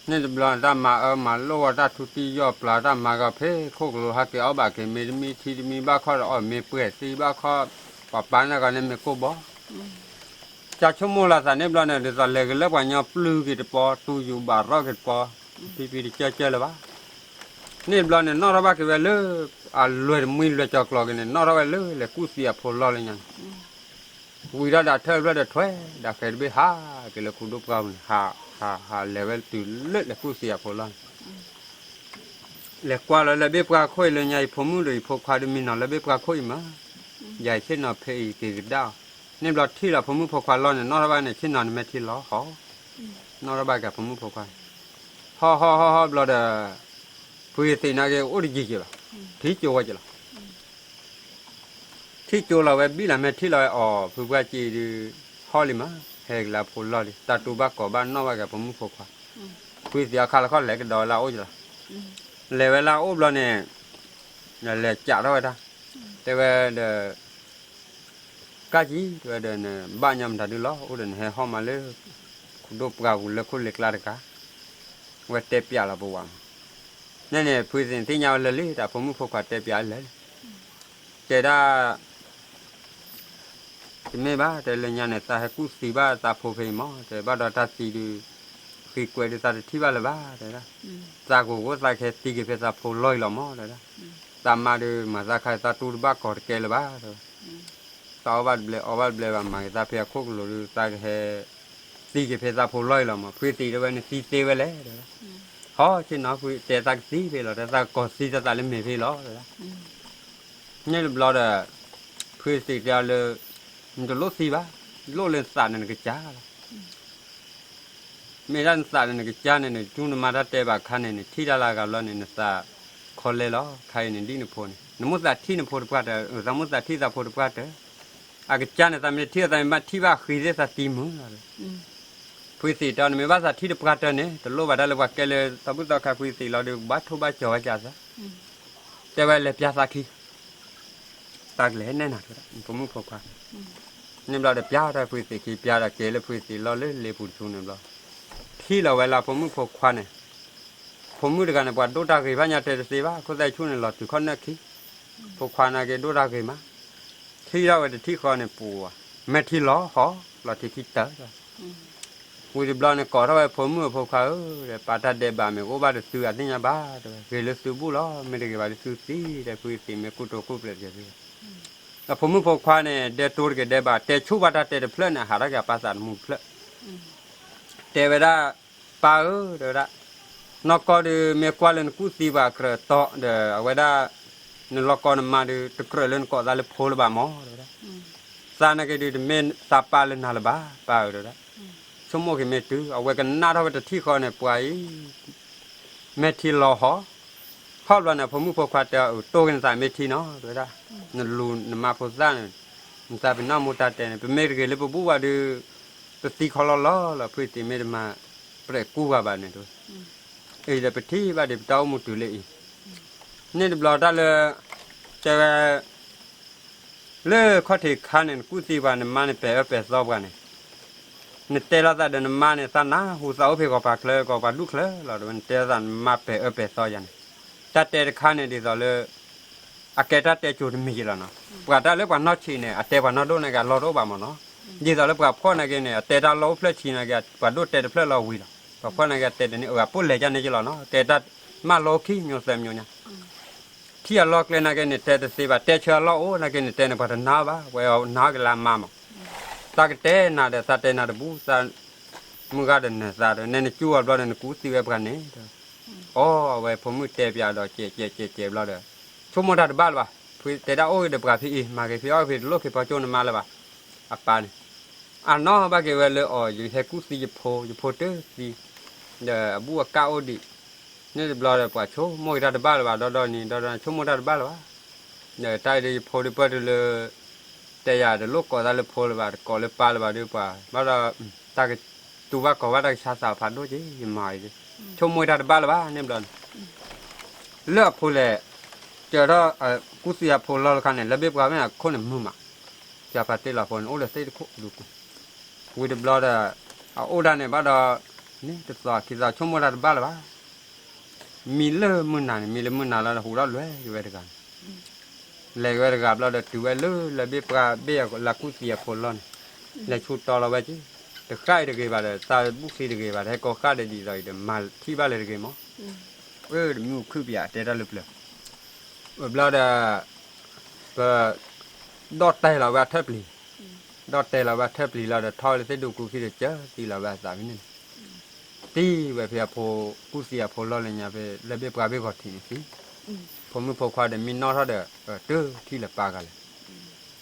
န့ၣ်တဘျီန့ၣ် တၢ်မၤအၢမၤလိၣ်ဝဲ တၢ်ထူတံၢ်ယီၢ်ပျၢ် တၢ်မၤဂီၤဖဲခိၣ်ကလိၤ ဟဲက့ၤအီၣ်ဘၣ်က့ၤ မ့ၢ်တမံထံတမံဘၣ်ခီဒီးအီၣ် မ့ၢ်ပှဲၤသံဘၣ်ခီ ပှၤပာ်န့ၢ်ဂီၤန့ၣ် မ့ၢ်ကိၢ်ဘီ တၢ်ဆိကမိၣ်လီၤသးန့ၣ်ဘျီန့ၣ် ဒ်သိးလဲၤက့ၤလၢပှၤညီပျုၢ်က့ၤတပီၤ တူၢ်ယူၤဘၣ်ရီက့ၤတပီၤ ဖံဖံတကၢကၢလၢၤဘၣ်. န့ၣ်တဘျီန့ၣ် နီၣ်ထီၣ်ဘၣ်က့ၤဝဲလၢ အလွဲၢ်တမှံလွဲၢ်ကၠီၤကျီၤက့ၤန့ၣ် နီၣ်ထီၣ်ဝဲလၢလဲၤကူၣ်သံအဖိလီၢ်လၢညါန့ၣ် ဝံၤဒီးဒၣ်ထၢၣ်ဖျၢၣ်ဒီးထွဲ ဒၣ်ဃဲၤတဘ့ၣ်ဟးက့ၤလၢခူဒိၣ်ပှၢ်ပူၤန့ၣ် ဟး ဟး ဟးလဲၤဝဲတုၤလၢလဲၤကူၣ်သံအဖိလီၢ်န့ၣ် လဲၤကွၢ်လီၤလၢဘ့ၣ်ပှၢ်ခိၣ်အံၤလၢညါ ယဖိမုၣ်ဒီးယဖိခွါဒုးမံနီၤလၢဘ့ၣ်ပှၢ်ခိၣ်အံၤမး, ယၤယဆ့ၣ်နီၤဖဲအံၤက့ၤကဒါအီၤ, န့ၣ်ဘျီထံၣ်လီၤဖိမုၣ်ဖိခွါလီၢ်န့ၣ် နီၣ်ထီၣ်ဘၣ်န့ၣ် ဆ့ၣ်နီၤန့ၣ်မဲာ်ထံလီၤဟီ, နီၣ်ထီၣ်ဘၣ်က့ၤဖိမုၣ်ဖိခွါ, ဟီၣ်ဟီၣ်ဟီၣ်ဟီၣ်ဘျီဒီး ဖုသံးနာ်က့ၤအိၣ်တယံၤက့ၤဘၣ်, ထံၣ်ကၠိဝဲက့ၤလီၤ ထံၣ်ကၠိလီၤဝဲဘံၣ်လီၤမဲာ်ထံလီၤဝဲအီၤ ဖုပှၢ်က့ၤဒုး ဟီၣ်လံမး, ဟဲက့ၤလၢဖိလီၢ်လံ တၢ်တူၢ်ဘၣ်ကီၤဘၣ်နီၣ်ဘၣ်က့ၤဖိမုၣ်ဖိခွါ, ဖုသံးအခါလၢခီၣ်လဲၤကဒီးဝဲလၢအအိၣ်က့ၤလီၤ, လဲၤဝဲလၢအအိၣ်ဘျီန့ၣ် လဲၤကးထီၣ်ဝဲတၢ်, တဲဝဲဒီး ကၢ်ကံ တဲဝဲဒီးနဘၣ်ညီမတၤဒုလီၤ အိၣ်ဒီးနဟဲဟီၣ်မးလၢ ခူဒိၣ်ပှၢ်ပူၤလၢခိၣ်လ့ကျါတဂၤ, ဝဲတဲပျးလီၤပဝးမး, န့ၣ်န့ၣ် ဖုသံးသ့ၣ်ညါဝဲလၢာ်လံ တၢ်ဖိမုၣ်ဖိခွါတဲပျးလၢာ်လံ, တဲဒၣ် တမ့ၢ်ဘၣ် တဲလၢညါန့ၣ် သးဟဲကူၣ်သံဘၣ်သးဖိဖဲအံၤမး တဲဘၣ်ဒီးတၢ်သံဒုး ဃံကွဲးဒုးသးတထံၣ်ဘၣ်လၢၤဘၣ် တဲဒၣ်, သးကအိၣ်သးကဟဲသံက့ၤဖဲသးဖိလီၢ်အံၤလီၤမး တဲဒၣ်, သးမါဒုးမၤသးခါသးတူၢ်တဘၣ်ကီၤတကဲလၢၤဘၣ် တဲဝဲ, သးအီၣ်ဘၣ်တဘျဲးအီဘၣ်တဘျဲးဘၣ် မၤက့ၤသးဖဲအခိၣ်ကလိၤဒုး သးကဟဲ သံက့ၤဖဲသးဖိလီၢ်အံၤလီၤမး ဖုသံးတဲဝဲန့ၣ်သံသ့ဝဲလဲၣ် တဲဝဲ, ဟီ ဆ့ၣ်နီၤဖုတဲသးကသံဖဲလီၤ တဲသးကီၤသံသးသးလၢမဲာ်ဖဲလီၤ တဲဝဲဒၣ် န့ၣ်တဘျီဒီး ဖုသံးတဲအီၤလၢ နတလိၣ်သံဘၣ်, လိၣ်လၢနသးန့ၣ်နကစၢ်လီၤ. မ့ၢ်ဒၣ်နသးန့ၣ်နကစၢ်န့ၣ် နတူၢ်နမါတၢ်တဲဘၣ်ခါန့ၣ် နထံၣ်တၢ်လၢအဂၤဘျီန့ၣ် နသးခီလဲလီၤ. ခါအံၤန့ၣ်ဒ်နဖိန့ၣ် နမိၣ်သးထံၣ်နဖိတပှၢ်တၢၢ်, သးမိၣ်သးထံၣ်သးဖိတပှၢ်တၢၢ်. အကစၢ်န့ၣ် သးမ့ၢ်ထံၣ်အီၤ သးမ့ၢ်ဘၣ်ထံၣ်ဘၣ်ဃံသ့ၣ်သးသံမုာ်လီၤ. ဖုသံးတဲအီၤ နမ့ၢ်ဘၣ်သးထံၣ်တပှၢ်တၢၢ်န့ၣ် တလိၣ်ဘၣ်တၢ်လၢပှၤကဲလၢသီဘူၣ်သီခါ ဖုသံးလီၤဒီး ဘၣ်ထိၣ်ဘၣ်ကီၤဝဲကသး တဲဝဲလဲၤပျးသးခံ, သးကလဲၤနဲၣ်နၤ တဲဝဲဒၣ် ဖိမုၣ်ဖိခွါ, န့ၣ်ဘျီဒီးပျးတၢ်ဖုသံးခံ ပျးဒီးက့ၤလၢဖုသံးလီၢ်လၢလ့ပူၤတဆူန့ၣ်ဘျီ, ထံၣ်လီၤဝဲလၢဖိမုၣ်ဖိခွါန့ၣ်, ဖိမုၣ်တဂၤန့ၣ် ပှၤဒိၣ်တၢ်ဂ့ၤဘၣ်ညါတဲတသ့ဘၣ် ခိၣ်သၣ်ဆူၣ်န့ၣ် လီၤတုၤခီၣ်နၢၣ်ခံ, ဖိခွါနာ်က့ၤဒိၣ်တၢ်ဂ့ၤမး, ထံၣ်ထီၣ်ဝဲတထံၣ်ဃီန့ၣ် ပူၤဝဲ, မဲာ်ထံလီၤဟီ, လီၤထံခံတၢၢ် ဝံၤတဘျီန့ၣ် ကိးထီၣ်ဝဲဖိမုၣ်အဖိခွါဧၢ, ဒီးပာ်တၢ်ဒဲးဘးမ့ၢ်အိၣ်ဘၣ်ဒီးသုအသ့ၣ်ညါဘၣ် တဲဝဲ, ဂ့ၤလၢသုဘူၣ်လီၤ, မ့ၢ်တဂ့ၤဘၣ်ဒီးသုသံ တဲဖုသံးမ့ၢ်ကူတိၤကူပျဲးတကဲးသ့, ဒီးဖိမုၣ်ဖိခွါန့ၣ် ဒဲတိၤတက့ၤဒဲးဘး တဲဆိၣ်ဘၣ်တၢ်တဲတဖျၢၣ်န့ၣ် အဟးထီၣ်က့ၤအပၢ်သးတမူတဖျၢၣ်, တဲဝဲဒၣ်, ပၢ်ဧၢ, တဲဝဲဒၣ်, နီၢ်ကီၢ်ဒုးမ့ၢ်ကွၢ်လၢနကူၣ်သံပှၤကြၢးတီဒီး အဝဲဒၣ်, နလီၢ်ကီနမါဒုး တကြၢးလၢနကိးသးလၢဖိလၢၤဘၣ်မး တဲဝဲဒၣ် သးနာ်က့ၤဒုးတမ့ၢ်သးပၢ်လၢနၤလၢၤဘၣ် ပၢ်ဧၢ တဲဝဲဒၣ်, ဆိကမိၣ်က့ၤမ့ၢ်တုၤ အဝဲကနၣ်ထီၣ်ဝဲတထံၣ်ဃီန့ၣ် ပှၤအံၤ, မဲာ်ထံလီၤဟီ, ဟီၣ်ဘျီန့ၣ် ဖိမုၣ်ဖိခွါတဲအီၤ တိၢ်က့ၤနသးမဲာ်ထံနီၤ တဲဝဲဒၣ်, နလူၤနမါဖိသၣ်န့ၣ်, နသးပ့ၤနီၣ်မိၢ်တၢ်တဲန့ၣ် ပမ့ၢ်တဂ့ၤလၢပဘူၣ်ဘၣ်ဒုး, ပသံခီလီၤလီၤလီၤ ဖုသံးမ့ၢ်တမၤ, ပတကူၣ်ဘၣ်ဘၣ်န့ၣ်တဲဝဲ, အံၤဒီးပထံၣ်ဘၣ်ဒံးပတၢ်အိၣ်မူတုၤလၢအံၤ, န့ၣ်တဘျီတၢ်လၢ, တဲဝဲ လၢခီၣ်ထံးခါန့ၣ် နကူၣ်သံပှၤနမါန့ၣ်ပဲာ်အၢပဲာ်သီပှၤန့ၣ်, နတဲလိာ်သးဒီးနမါန့ၣ် သးနၢ်ဟူသးအိၣ်ဖဲဂီၤပၤချၢ ဂီၤပၤဒူၣ်ချၢလီၤ တဲဝဲ နတဲလိာ်သးနမါပဲာ်အၢပဲာ်သီယၤန့ၣ်, တၢ်တဲတခါန့ၣ်ဒ်သိးလၢ အကဲတၢ်တဲကၠိၤတမံၤက့ၤလီၤနီၤ, ပှၤတၢ်လၢပှၤနီၢ်ဆံးန့ၣ် အတဲပှၤနီၢ်ဒိၣ်နာ်က့ၤအလီၢ်တအိၣ်ဘၣ်မးနီၤ, ဒ်သိးလၢပှၤဖှီၣ်နာ်က့ၤန့ၣ် အတဲတၢ်လီၢ်အိၣ်ဖျၢၣ်ဆံးနာ်က့ၤ ပှၤဒိၣ်တဲတဖျၢၣ်လီၤဝံၤလီၤ, ပှၤဖှီၣ်နာ်က့ၤတဲတန့ၢ်အဂၤပိၣ်လဲၤကန့ၣ်က့ၤလီၤနီၤ ကဲတၢ်မၢလီၢ်ခံ ညိသၢမညိညါ ထံၣ်အလီၢ်ကျဲနာ်က့န့ၣ် တဲတသ့ဘၣ် တဲဆၢအလီၢ်အိၣ်နာ်က့န့ၣ် တဲန့ၣ်ပှၤတနာ်ဘၣ် ဝဲအီၤနာ်က့ၤလၢအမါမး, သးကတဲနၤဒီးသးတဲနၤတဘူၣ် သးမုၢ်ဂၤဒီးနသးဒီး နဲနကၠူအီၤဘျီဒီးနကူၣ်သံဝဲပှၤန့ၣ်, အီ အဝဲဖိမုၣ်တဲပျးဒီးကဲးကဲးကဲးကဲးဘျီဒီး, ဆိကမိၣ်တၢ်တဘၣ်လၢၤဘၣ်, ဖုတဲဒၣ်အိၣ်ဂ့ၤဒီးပှၤဖဲအံၤ မၤဂ့ၤဖဲအီၣ်ဂ့ၤဖဲတလိၣ်က့ၤဖီကၠိနမါလၢၤဘၣ်, အပၢ်န့ၣ် အနီၢ်ဘၣ်က့ၤဝဲလၢအီၤ ယဟဲကူၣ်သံယဖိ ယဖိတသံ, ဒီးအဘူၣ်အကၣ်အိၣ်ဒံး, န့ၣ်တဘျီဒီးပှၤဆိကမိၣ်က့ၤတၢ်တဘၣ်လၢၤဘၣ် ဒီဒီနံၤ ဒီဒီနံၤ ဆိကမိၣ်တၢ်တဘၣ်လၢၤဘၣ်, ဒီးတၢ်အံၤဒီးယဖိဒီးပၢၢ်တုၤလၢ, တဲယၤတလိၣ်ကိးသးလၢဖိလၢၤဘၣ် တကိးလၢပၢ်လၢၤဘၣ်ဒီးပှၤ ဘၣ်ဒီး, တၢ်ကတူၢ်ဘၣ်ကီၤဘၣ်တၢ်ကဆါသးဖးဒိၣ်က့ၤ ယမၤအံၤ, ဆိကမိၣ်တၢ်တဘၣ်လၢၤဘၣ်န့ၣ်ဘျီန့ၣ် လၢအဖိလဲၣ်, ကၢၤထီၣ်, ကူၣ်သံအဖိလီၢ်လၢခါန့ၣ် လၢဘ့ၣ်ပှၤမ့ၢ်အခိၣ်န့ၣ်မုာ်မး, ကၢၤဖးတ့ၢ်လီၤဖိန့ၣ် အိၣ်လၢသ့ၣ်တခိၣ်ဒူပူၤ, ဝံၤတဘျီဒီး, အအိၣ်ဒၣ်န့ၣ်ဘၣ်ဒီး, န့ၣ်တသီခံသီဆိကမိၣ်တၢ်တဘၣ်လၢၤဘၣ်. မံလၢမုၢ်နၤန့ၣ် မံလၢမုၢ်နၤလီၤဒီးဟူးထီၣ်လဲၤက့ၤဝဲတဂၤန့ၣ်, လဲၤက့ၤဝဲတဂၤဘျီဒီးတုၤဝဲလၢ လၢဘ့ၣ်ပှၢ်ဘ့ၣ်အလၤကူၣ်သံးအဖိလီၢ်န့ၣ်, လဲၤဆူတီလီၤဝဲက့ၤ, တဃၣ်အံၤတဂ့ၤဘၣ်ဒီး သးဘူၣ်သံတဂ့ၤဘၣ်ဒီး ဟဲကိးဃၣ်ဒီးဒ်သိးအံၤဒီး မၤထံၣ်ဘၣ်လၢၤတဂ့ၤမး, အၢတမံၤအိၣ်ခုၣ်ပယၤတဲတၢ်လၢပျၢၤ, ဝံၤဘျီဒီး ပ ဒီၣ်တဲာ်လီၤဝဲအထၢၣ်ပျံၤ, ဒီၣ်တဲာ်လီၤဝဲအထၢၣ်ပျံၤလီၤဒီး ထီၣ်ဝဲလၢသ့ၣ်ဒူၣ်ကူခံဒီး ကၢသံလီၤဝဲအသးဖဲန့ၣ်န့ၣ်, သံဝဲဖဲအဖိကူၣ်သံးအဖိလီၢ်လၢညါဖဲ လၢဘ့ၣ်ပှၢ်ဘ့ၣ်ဂီၤထံးန့ၣ်သံ, ဖိမုၣ်ဖိခွါဒီးမံနီၣ်ထီၣ်ဒီး တထံၣ်လၢၤပၢ်ဂၤလဲၣ်,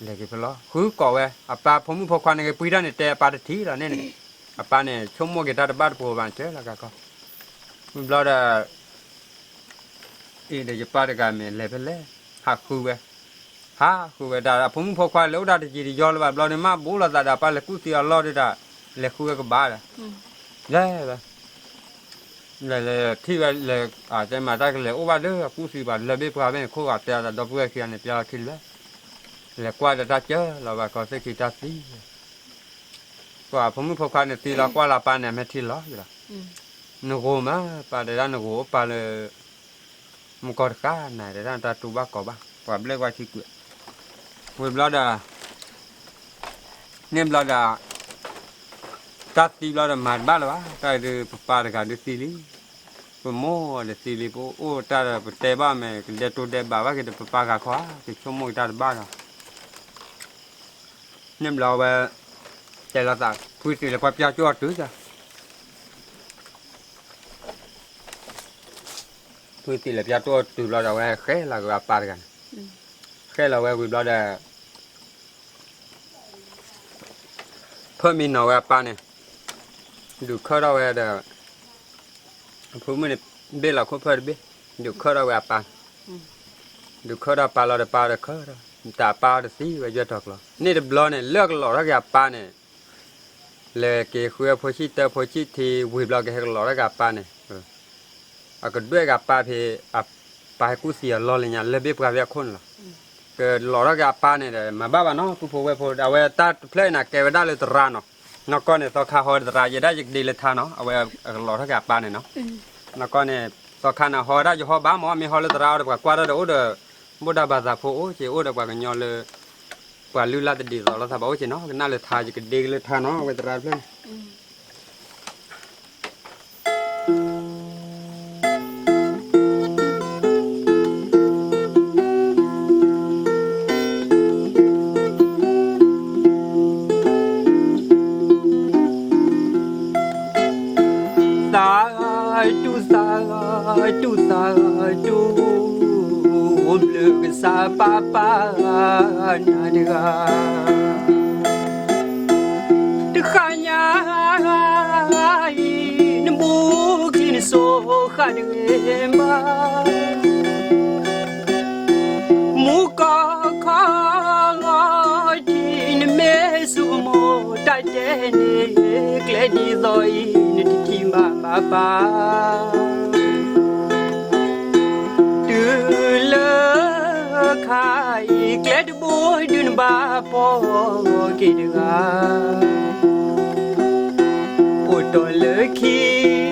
လဲၤက့ၤဖဲလီၤ ဃုကိးဝဲ အပၢ်ဖိမုၣ်ဖိခွါန့ၣ်ဂ့ၤ ပှံၤတၢ်န့ၣ်တဲအပၢ်တထံၣ်လီၤန့ၣ်န့ၣ်, အပၢ်န့ၣ်ဆိကမိၣ်က့ၤတၢ်တဘၣ်တပှိၤဘၣ် ကၢလီၤကခီ, ဝံၤဘျီဒီး အံၤဒီးယပၢ်တဂၤမ့ၢ်လဲၤဖဲလဲၣ်, ဟးဃုဝဲ, ဟးဃုဝဲဒၣ် အဖိမုၣ်ဖိခွါလဲၤအိၣ်တၢ်တယံာ်တယီလၢၤဘၣ် ဘျီန့ၣ်မ့ၢ်ဘူးလိာ်သးဒီး အပၢ်လဲၤကူၣ်သံအလီၢ်ဒၣ်, လဲၤဃုဝဲကဘၣ်ဒီး, လဲၤဝဲ, လဲၤလဲၤထံၣ်ဝဲလဲၤ, တဲမၤတၢ်ကလဲၤအိၣ်ဘၣ်လၢအကူၣ်သံဘၣ် လၢဘ့ၣ်ပှၢ်ဘ့ၣ်န့ၣ် ခိၣ်ဂၤတဲအသးဒီပုၢ်ဝဲၢ်ခံဂၤန့ၣ် ပျၢၤလီၤခံလၢၤ, လဲၤကွၢ်ဒီးတၢ်ကၢလီၤဘၣ်ကီသ့ၣ်ခံတၢ်သံ ပှၤဖိမုၣ်ဖိခွါန့ၣ်သံလီၤကွၢ်လၢပၢ်န့ၣ် အမဲာ်ထံလီၤလီၤ, နဂိၤမး ပၢ်တဲဒၣ်နဂိၤအိၣ်ပၢ်လၢ မူကီၢ်တဃၣ်နၤ တဲဒၣ်တၢ်တူၢ်ဘၣ်ကီဘၣ် ပှၤဘျဲၣ်ကွၢ်ထံကွံာ်, ဝံၤဘျီဒီး န့ၣ်ဘျီဒီး တၢ်သံဘျီဒီးမၤတဘၣ်လၢၤဘၣ် တၢ်ဒုးပပၢ်တဂၤဒုးသံလံ, ပမိၢ်ဒီးသံလံ ပအိၣ်တၢ်ဒီးပတဲဘၣ်မ့ၢ် ကဒဲတိၤဒဲးဘးဘၣ်က့ၤဒီး ပပၢ်ဂၤခီဧါ ကဆိကမိၣ်က့ၤတၢ်တဘၣ်ဒီး န့ၣ်ဘျီဝဲ တဲလိာ်သး ဖုသံးလဲၤကွၢ်ပျၢ်ကၠိၣ်အီၤတုၤဒီး ဖုသံးလဲၤပျၢ်ကၠိၣ်အီၤတုၤဘျီဒီး အဝဲဃဲလီၤက့ၤအပၢ်တဂၤန့ၣ်, ဃဲလီၤဝဲဝံၤဘျီဒီး ဖၢမံနီၤဝဲအပၢ်န့ၣ် ဒုးခၢၣ်ထီၣ်ဝဲဒီး အဖိမုၣ်န့ၣ် ဘ့ၣ်လီၤခိၣ်ဖၢၣ်တဘ့ၣ် ဒုးခၢၣ်ထီၣ်ဝဲအပၢ်, ဒုးခၢၣ်ထီၣ်ပၢ်လီၤဒီးပၢ်ဒီးခၢၣ်ထီၣ် တၢ်ပၢ်အီၤတသံဝဲယွဲၢ်ထီၣ်ကျီၤ န့ၣ်တဘျီန့ၣ် လၢအကလီၤထီၣ်က့ၤအပၢ်န့ၣ် လဲၤက့ၤဃုအဖိဆံၣ်တၢဖိဆံၣ်ထံ ဝံၤဘျီကဟဲကလီၤထီၣ်က့ၤအပၢ်န့ၣ်, အကဒွဲၣ်က့ၤအပၢ်ဖဲ အပၢ်ဟဲကူၣ်သံအလီၢ်လၢညါ လၢဘ့ၣ်ပှၢ်ဖဲအခိၣ်န့ၣ်လီၤ. ကလီၤထီၣ်က့ၤအပၢ်န့ၣ်ဒီး မၤဘၣ်ဘၣ်နီၤ ပုၢ်ဖိဝဲၢ်ဖိ အဝဲတၢ်တဖျၢၣ်အံၤန့ၣ် ကဲဝဲဒၣ်လၢသရၣ်နီၤ, နီၢ်ကီၢ်န့ၣ် သီခါဟီသရၣ် ယဲဒၣ်ယကဒ့လၢထါနီၤ အဝဲအကလီၤထီၣ်က့ၤအပၢ်န့ၣ်နီၤ, နီၢ်ကီၢ်န့ၣ် သီခါန့ၣ် ဟီဝဲဒၣ်ယဟီဘၣ်မး မ့ၢ်ဟီလၢသရၣ်အီၤဒီး ပှၤကွၢ်ထီၣ်ဒီးအိၣ်ဒီး ဘိၣ်ဒါဘၣ်သးဖိအိၣ်က့ၤ အိၣ်ဒီးပှၤကညီလၢ ပှၤလုၢ်လၢ်တဒ်သိးလိာ်သးဘၣ်အိၣ်က့ၤနီၤ ကနၣ်လၢထါ ယကဒ့က့ၤလၢထါနီၤ အဝဲသရၣ်တဖျၢၣ်န့ၣ် သးတူၢ်သးတူၢ်သးတူၢ် အိၣ်ဘျၢကစၢ်ပၢ်ပၢ်နၤတဂၤ တဃၣ်ညါအံၤ နဘူးက့ၤနစိၤဃၣ်တဂ့ၤမး မူကီၢ်ခီထံး နမ့ၢ်ဆိကမိၣ်တၢ်တဲန့ၣ် ကျဲဒ်သိးအံၤ နတထံၣ်ဘၣ်ဘၣ်ပၢ် တုၤလၢခါအံၤ ကျဲတဘိဒုးနဘၣ်ပိာ်က့ၤတဂၤ အိၣ်တီၢ်လၢခံ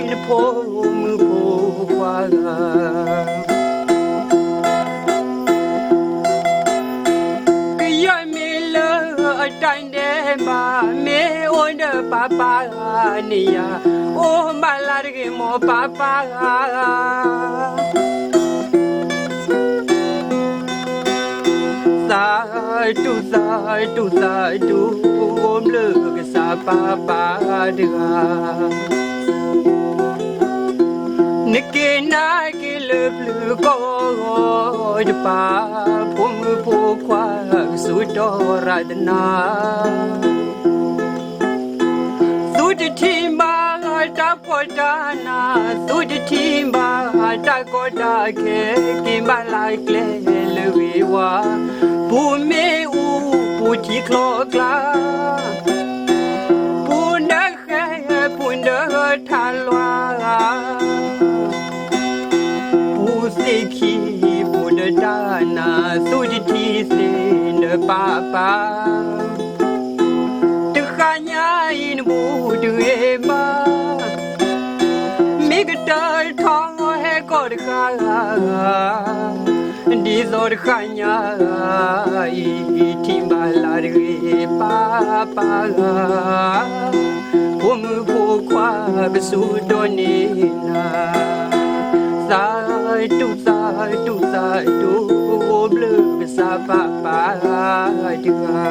နဖိမုၣ်ဖိခွါဂၤ ကယီမ့ၢ်လၢအတၢ်ဒဲးဘး မ့ၢ်အိၣ်ဒီးပၢ်ပၢ်ဂၤန့ၣ်ယၤ အိၣ်ဘၣ်လၢတဂ့ၤမ့ၢ်ပၢ်ပၢ်ဂၤ သးတူၢ်သးတူၢ်သးတူၢ် အိၣ်ဘျၢကစၢ်ပၢ်ပၢ်တဂၤ နက့ၤနာ်က့ၤလၢပျုၤကီၢ်တပၤ ဖိမုၣ်ဖိခွါကစူးတီၢ်ရတနၤ သုတထံၣ်ဘၣ်တၢ်ဖှီၣ်တၢ်နး သုတထံၣ်ဘၣ်တၢ်ကီတၢ်ခဲ က့ၤဘၣ်လၢကျဲလၢဂ့ၤဝါ ပူၤမ့ၣ်အူပူၤထံချီကျါ ပူၤနၢဃဲပူၤနၢထးလွါ ပူၤသ့ၣ်ခံ ပူၤနၢတၢ်နး သုတထံၣ်သ့ၣ်နပၢ်ပၢ် တဃၣ်ညါအံၤနဘူးတဂ့ၤမး တဃၣ်ဧၢ, ဒ်သိးတဃၣ်ညါအံၤ ထံၣ်ဘၣ်လၢတဂ့ၤ ပၢ်ပၢ်ဧၢ, ဖိမုၣ်ဖိခွါကဆူၣ်တီန့ၢ်နၤ, သးတူၢ်သးတူၢ်သးတူၢ် အိၣ်ဘျုးကစၢ်ပၢ်ပၢ်တဂၤ,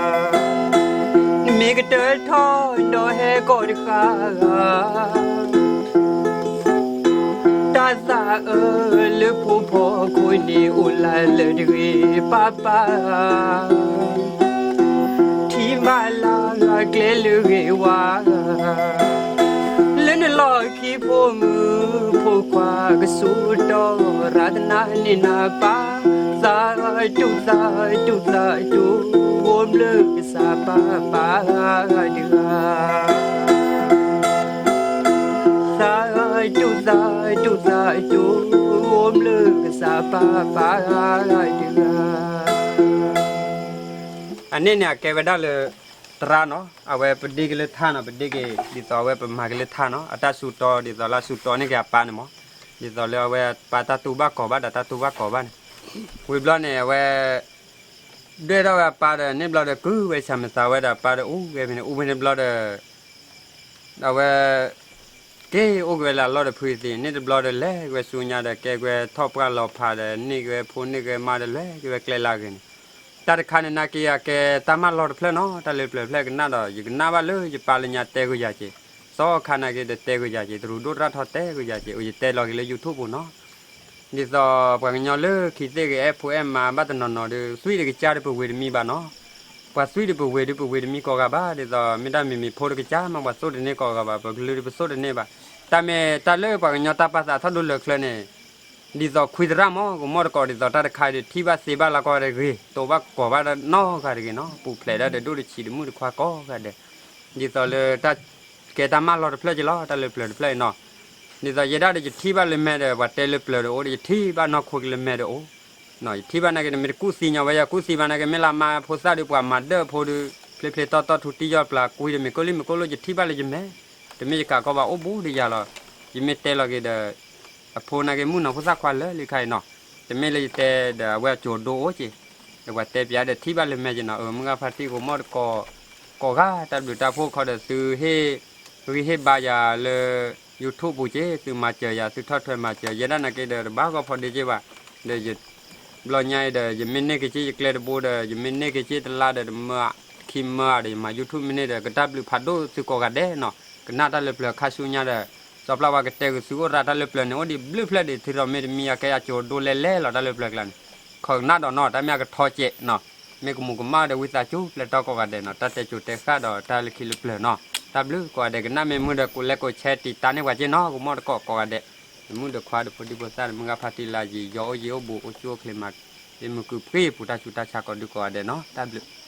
နမ့ၢ်ကတၢၢ်ထီၣ်ဒီးဟဲကီၢ်တဃၣ်ဧၢ တၢ်သးအၢလၢဖိဖီခိၣ်န့ၣ် အိၣ်လၢလၢတဂ့ၤ ပၢ်ပၢ်, ထံၣ်ဘၣ်လၢကျဲလၢဂ့ၤဝါ, လၢနလီၢ်ခံဖိမုၣ်ဖိခွါကဆူၣ်တီ ရၤတနၢ်န့ၢ်နၤပၢ်, သးတူၢ်သးတူၢ်သးတူၢ် အိၣ်ဘျုးကစၢ်ပၢ်ပၢ်တဂၤ သးတူၢ်သးတူၢ်သးတူၢ် အိၣ်ဘျုးကစၢ်ပၢ်ပၢ်တဂၤ. အန့ၣ်န့ၣ် အကဲဝဲဒၣ်လၢ သရၣ်နီၤ, အဝဲပဒ့က့ၤလၢထါနီၤ, ပဒ့က့ၤ ဒ်သိးအဝဲပမၤက့ၤလၢထါနီၤ, အတၢ်ဆူၣ်တီ ဒ်သိးလၢအဆူၣ်တီန့ၢ်က့ၤအပၢ်န့ၣ်မး, ဒ်သိးလၢအဝဲပၢ်တၢ်တူၢ်ဘၣ်ကီၤဘၣ်ဒီးတၢ်တူၢ်ဘၣ်ကီၤဘၣ်န့ၣ်, ဝံၤဘျီန့ၣ် အဝဲ ဒွဲၣ်ထီၣ်ဝဲအပၢ်ဒီး န့ၣ်ဘျီဒီး ကုၢ်ဝဲဆၣ်မဲာ်သးဝဲဒီး အပၢ်ဒီး အိၣ်ဝဲဖဲန့ၣ် အိၣ်ဖဲန့ၣ်ဘျီဒီး အဝဲ က့ၤအိၣ်က့ၤဝဲလၢအလီၢ်တဖုအသ့ၣ် န့ၣ်တဘျီဒီး လဲၤက့ၤဝဲဆူညါဒီး ကဲက့ၤဝဲထီၣ်ပှၢ်လီၤဖးဒီး န့ၢ်က့ၤဝဲဖိန့ၢ်က့ၤဝဲမါဒီး လဲၤက့ၤဝဲကျဲလၢအဂ့ၤန့ၣ်, တၢ်တခါန့ၣ် နာ်က့ၤအကဲတၢ်မၢလီၤတဖျၢၣ်နီၤ, တၢ်လၢပျၢၤတဖျၢၣ်ကနၣ်ဒီး ယကနၣ်ဘၣ်လၢယပၢ်လၢညါတဲဂုာ်ယၤက့ၤ, စီၤခါနာ်က့ၤဒီးတဲဂုာ်ယၤက့ၤ, တရူးဒိၣ်တရၣ်ထီၣ်တဲဂုာ်ယၤက့ၤ, အိၣ်ယတဲလီၤက့ၤလၢ YouTube ပူၤနီၤ ဒ်သိးပှၤကညီလၢခံသ့ၣ်ဂ့ၤ အဲၣ်ဖိအဲၣ်မါဘၣ်တနီၤနီၤဒီး သွံၣ်တကစၢ်ဒီးပဝ့ၤတမံဘၣ်နီၤ, ပှၤသွံၣ်ဒီးပဝ့ၤဒီးပဝ့ၤတမံကိးဂၤဘၣ်, ဒ်သိးမ့ၢ်ဒၣ်မ့မ့ၢ်ဖိတကစၢ်မး ပှၤသိၣ်တန့ၢ်ကိးဂၤဘၣ်, ပကလုာ်ဒီးပသိၣ်တန့ၢ်ဘၣ်, တၢ်မ့ၢ်တၢ်လၢပှၤကညီတၢ်ပာ်သးထီၣ်ဒိလၢာ်ချၢန့ၣ် ဒ်သိးခွံသရၣ်မး ကမီၣ်တကိး ဒ်သိးတၢ်တခါဒီး ထံၣ်ဘၣ်သ့ဘၣ်လၢကိးဂၤတဂ့ၤ, တိၤဘၣ်ကိးဘၣ်နီတဂၤတဂ့ၤနီၤ, ပူၤဖျဲးဒၣ်ဒီးဒိၣ်တဆံးတမုၣ်တခွါကိးဂၤဒဲး, ဒ်သိးလၢတၢ်ကဲတၢ်မၢလီၤတဖျၢၣ်က့ၤလီၤ, တၢ်လၢပျၢၤတဖျၢၣ်အံၤနီၤ, ဒ်သိးယဲဒၣ်ဒီးယထံၣ်ဘၣ်လၢမဲာ်ဒီး ပှၤတဲလၢပျၢၤဒီးအိၣ်ဒီး ယထံၣ်ဘၣ်နီၢ်ခိက့ၤလၢမဲာ်ဒီးအိၣ်, ယထံၣ်ဘၣ်နာ်က့ၤဒီး မ့ၢ်တကူၣ်သံညီဝဲ ယကူၣ်သံဘၣ်နာ်က့ၤ မ့ၢ်လၢမါဖိသၣ်ဒီး ပှၤမၤဒၢၣ်အဖိဒီး ဖျ့ဖျ့တီတီထူတံၢ်ယီၢ်ပျၢၤကွံဒီး မ့ၢ်ကိၣ်လံမ့ၢ်ကိၣ်လိၣ် ယထံၣ်ဘၣ်လၢယမဲာ်, တမ့ၢ်ယကးကီဘၣ်အိၣ်ဘူးဒီးယၤလီၤ, ယမ့ၢ်တဲလီၤက့ၤဒီး အဖိနာ်က့ၤ မုၣ်နီၤဖိသၣ်ခွါလၢာ်လံခါအံၤနီၤ, တမ့ၢ်လၢယတဲဒီး အဝဲအကၠိၤဒိအိၣ်က့ၤ, ဒီးပှၤတဲပျးဒီးထံၣ်ဘၣ်လၢမဲာ်က့ၤနီၤ, အမုၢ်ဂၤဖါတံၢ်ကမီၣ်တကိး, ကိးဂၤ တၢ်ဘျုးတၢ်ဖှိၣ်ခီဒီး သုဟ့ၣ်ဂံၢ်ဟ့ၣ်ဘါယၤလၢ YouTube ပူၤက့ၤ, သုမၤစၢၤယၤ သုထီၣ်ထွဲမၤစၢၤ, ယဲဒၣ်နာ်က့ၤဒီး တဘၣ်ဂီၢ်ဖီဒ့က့ၤဘၣ်, ဒီးယ ဘျီညါအံၤဒီး ယမ့ၢ်န့ၢ်က့ၤက့ၤယကျဲတဘိဒီး ယမ့ၢ်န့ၢ်က့ၤက့ၤတလါဒီး တမၢဧါ ခံမၢဧါဒီး ယမၤ YouTube မ့ၢ်န့ၢ်ဒီး ကတၢ်ဘျုးဖးဒိၣ်သုကိးဂၤဒဲးနီၤ, ကနၣ်တၢ်လၢပျၢၤခါဆူညါဒီး စီၤပျၢ်ဝါကတဲဂုာ်သုအိၣ်ရၤတၢ်လၢပျၢၤန့ၣ် အိၣ်ဒံးဘျုးဖျၢၣ်ဒံး ထံရီမ့ၢ်တမံၤ အကဲယၤကၠိၤဒိလဲလဲလီၤ တၢ်လၢပျၢၤကျါန့ၣ်, ခီကနၣ်ဒီးနီၤ တၢ်မ့ၢ်အကထီကဲးနီၤ, မ့ၢ်ကမူးကမၣ်ဒီးဝံသးစူၤ ပျဲၢ်တီကိးဂၤဒဲးနီၤ, တၢ်တဲကိၤတဲဃၣ်ဒီးတၢ်လၢခံလၢပျၢၤနီၤ, တၢ်ဘျုးကိးဂၤဒဲး ကနၣ်မ့ၢ်မုာ်ဒီး ကိးလဲကိးဆဲးတံာ်တာ်န့ၢ်ပှၤက့ၤနီၤ, ကမီၣ်တကိးကိးဂၤဒဲး, ယမုၣ်ဒီးခွါဒီးဖိဒံဖိသၣ်ဒီး မုၢ်ဂၤဖါတံၢ်လၢယံာ် ယီၤအိၣ်ယံာ်အိၣ်ဘူးအိၣ်ဆူၣ်အိၣ်ချ့မး, ယမုာ်ကုာ်ပှ့ၤပူၤတၢ်ဆူးတၢ်ဆါကိးဒုကိးဂၤဒဲးနီၤ, တၢ်ဘျုး